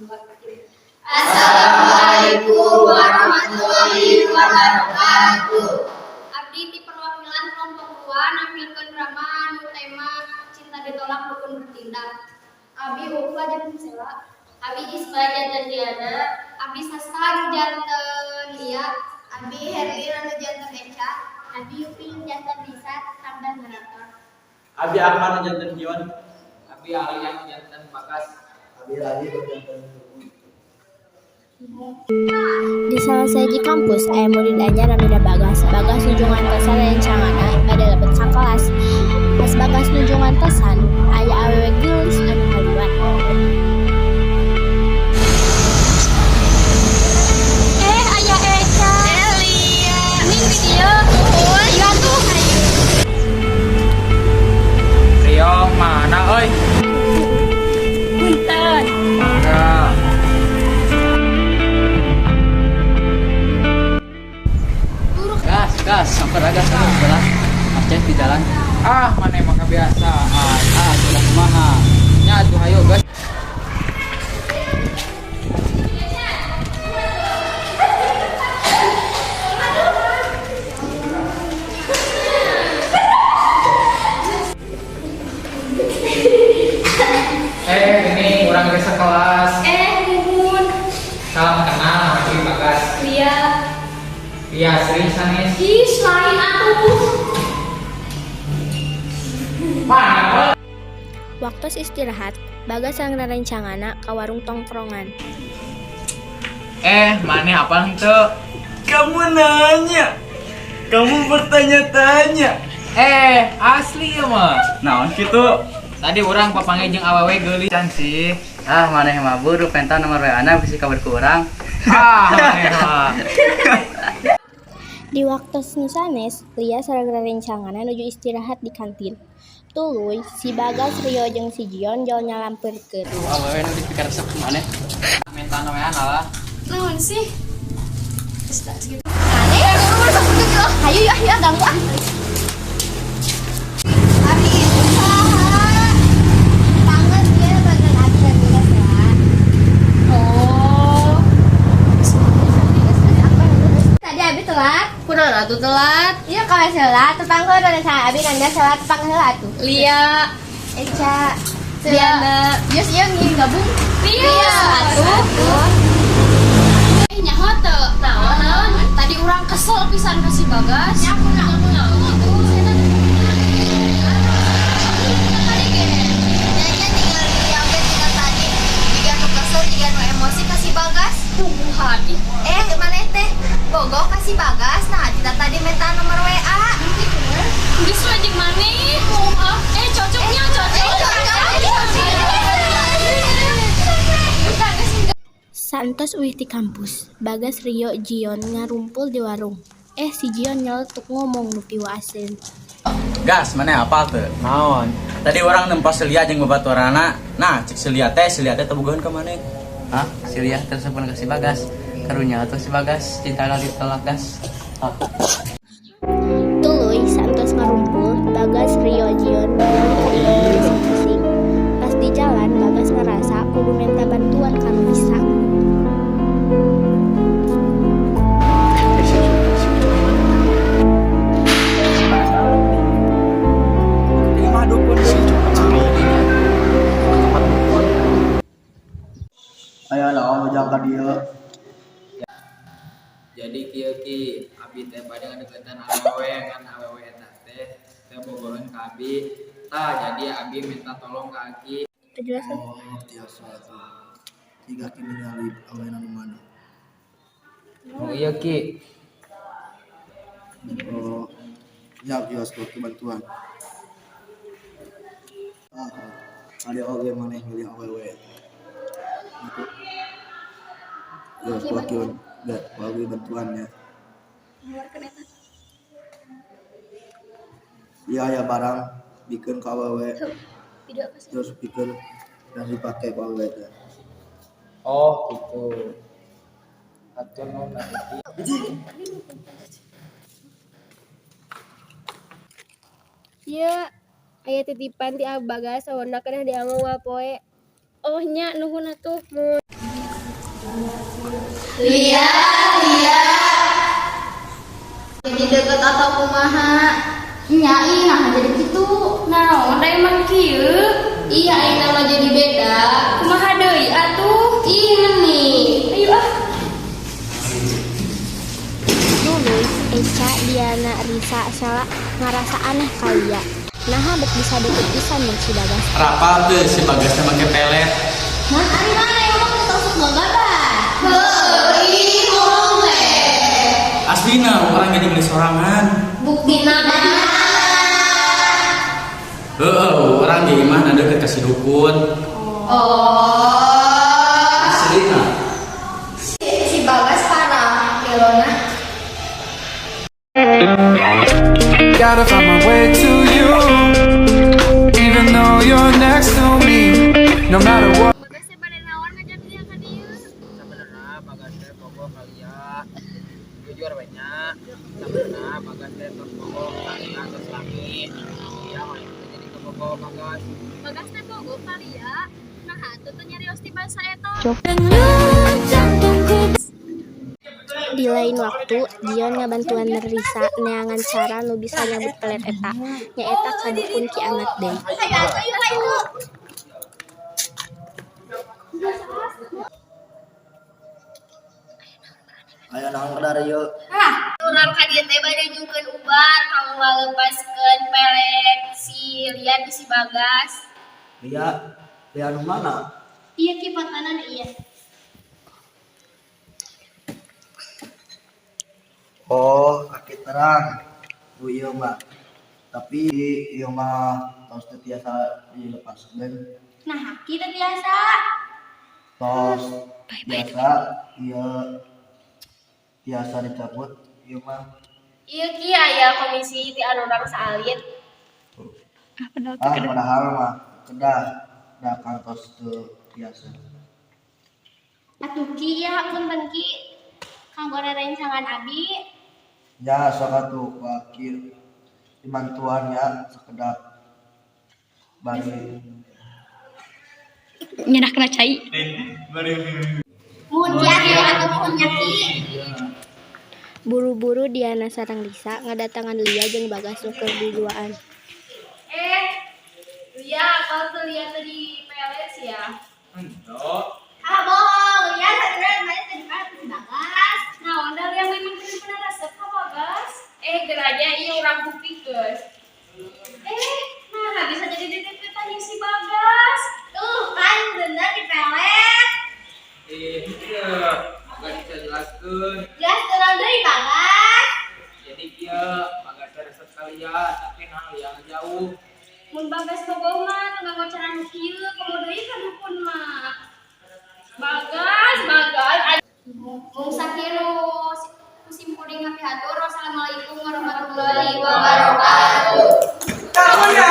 Dua, tilu. Assalamualaikum warahmatullahi wabarakatuh. Abdi ti perwakilan kelompok 2 nampilkeun drama anu tema cinta ditolak dukun bertindak. Abi Ufa janten Sela. Abi Isma janten Diana. Abi Sasa nu janten Lia. Abi Herlin anu janten Eca. Abi Yupi janten Nisa tambah narator. Abi Akmal nu janten Gion. Abi Alian janten Bagas. Abi Radi janten. Di salah sahiji kampus aya murid anyar namina Bagas. Bagas nuju ngantosan rerencanganna bade lebet ka kelas. Pas Bagas nuju ngantosan, aya awewe geulis anu ngaliwat. Eh, aya Eca. Elia. Ning di dieu. Ayo atuh. Rio mana euy? Punten. Mangga. Gas, gas, sampai gas aduh berat. Macet di jalan. Ah, mana emang kebiasaan. Ah, sudah kumaha. Nya atuh hayo gas. Eh, ini urang geus sekelas. Eh, nuhun. Salam kenal, Abi Bagas. Lia. Iya, Sri sanes. Ih, lain atuh. Mana? Waktu istirahat, Bagas sareng rerencanganna ka warung tongkrongan. Eh, mana apa henteu? Kamu nanya. Kamu bertanya-tanya. Eh, asli ya mah. Naon kitu? Tadi urang papanggih jeung awewe geulis can sih. Ah, maneh mah buru penta nomor WA na bisi kabar ku urang. Ah, maneh mah. Di waktu nu sanes, Lia sareng rerencanganna nuju istirahat di kantin. Tuluy, si Bagas, Rio jeung si Jion jol nyalampeurkeun. Tuh, awewe nu dipikaresep ku maneh. Minta WA lah. Naon sih? Segitu. Eh, ayo yuk, ayo ganggu ah. Abi itu saha? Tangan dia bagian abi dan dia Sela. Oh. Tadi abi telat. Kunaon atuh telat? Iya kalau Sela tepang heula dan saya abi nanya Sela tepang heula atuh. Lia. Eca. Diana. Yus iya ngin gabung. Lia. Atuh. Eh, nyaho teu? Naon? Tadi urang kesel pisan ka si Bagas. Ya aku naon Gitu. Tadi ge. Nanya tinggal di oge tinggal tadi. Jiga nu kesel, jiga nu emosi ka si Bagas. Puguhan ih. Eh, maneh teh bogoh ka si Bagas. Nah, kita tadi minta nomor WA. Geus we jeung maneh. Eh, cocoknya cocok. Eh, cocok. Saentos uih ti kampus, Bagas, Rio, Jion ngarumpul di warung. Eh, si Jion nyeletuk ngomong nu piwaaseun. Gas, mana apal teu? Naon? Tadi urang nempo si Lia jeung babaturanna. Nah, cek si Lia teh teu bogoheun ka maneh. Hah, si Lia tersebut ka si Bagas. Karunya atuh si Bagas, cinta ditolak gas. Ah. Tuluy saentos ngarumpul, Bagas, Rio, Jion balik ka imah masing-masing. Pas di jalan, Bagas ngerasa kudu minta bantuan ka nu bisa. Imah dukun. Aya naon ujang ka dieu? Jadi kieu Ki, abi teh bade ngadeukeutan awewe ngan awewe eta teh teu bogoheun ka abi. Tah, jadi abi minta tolong ka Aki. Penjelasan. Oh, tiasa atuh. Tiga ki ningali awena nu mana? Oh iya Ki. Oh, ya kios ku bantuan. Ah, ada oge maneh milih awewe. Gitu. Ya, wakil wakil bantuannya. Iya ya barang bikin ka awewe terus bikin dan dipakai ku awewe teh. Oh gitu. Atur nuhun atuh, Ki. Ieu aya titipan ti Bagas saurna kedah dianggo unggal poe. Oh nya, nuhun atuh. Lia, Lia. Jadi deket atau kumaha? Nya ih, nah jadi gitu. Naon da emang kieu? Iya, ayeuna mah jadi beda. Kumaha deui atuh? Ih, meni. Ayo ah. Tuluy, Eca, Diana, Risa, Sela ngarasa aneh ka Lia. Naha bet bisa deket pisan jeung si Bagas. Rapal teu si Bagas teh make pelet. Nah, ari mana yang ngomong tos gagabah? Heuh, ih, ngomong we. Aslina urang jadi meuli sorangan. Buktina mah. Heeh, urang ge mah deket ka si dukun. Oh. Aslina. Si Bagas parah, Ilona. Gotta find my way to you, even though you're next to me. No matter what. Bagas teh bade naon ngajak dia ka dieu? Sebenarnya Bagas teh bogoh ka Lia, jujur we nya. Sebenarnya Bagas teh tos bogoh ka Lia tos lami. Lia mah teh jadi kabogoh Bagas. Bagas teh bogoh ka Lia. Nah, atuh teu nyarios ti basa eta. Di lain waktu, Jion ngabantuan Risa neangan cara nu bisa nyabut pelet eta, nyaeta ka dukun kiamat deui. Ayo atuh, yuk ayo. Ayo naon ka yuk. Urang ka dieu teh bade nyungkeun ubar kanggo ngalepaskeun pelet si Lia di si Bagas. Lia, Lia nu mana? Iya ki patanan iya. Oh, aki terang. Nu ieu mah. Tapi ieu mah tos teu tiasa dilepaskeun. Nah, kita biasa. Tos biasa ieu tiasa dicabut ieu mah. Iya ki aya komisi ti anu urang saalit. Ah, padahal mah kedah da kantos teu tiasa. Atuh ki ya punten ki. Kanggo rerencangan abi. Ya sok atuh ku aki dibantuan ya sakedap bari. Nyenah kena cai. Muhun ki atuh atuh muhun nya ki. Buru-buru Diana sareng Risa ngadatangan Lia jeung Bagas nu keur duduaan. Eh, Lia, kalau tuh Lia tadi pelet sih ya. Henteu. Ah, bohong. Lia saudara mana tadi pelet si Bagas. Nah, onda Lia memang bener-bener resep ka Bagas. Eh, geranya iya urang buktikeun. Eh, nah bisa jadi dititipkan si Bagas. Tuh kan bener di pelet. Eh, henteu. Bagas bisa jelaskeun. Gas terang deui Bagas. Jadi kieu Bagas teh resep ka Lia, tapi nah Lia ngajauh. Mun Bagas bogoh mah teu nganggo cara nu kieu, komo deui ka dukun mah. Bagas, Bagas. Mung sakieu nu sim kuring ngapihatur. Wassalamualaikum warahmatullahi wabarakatuh. Dadah.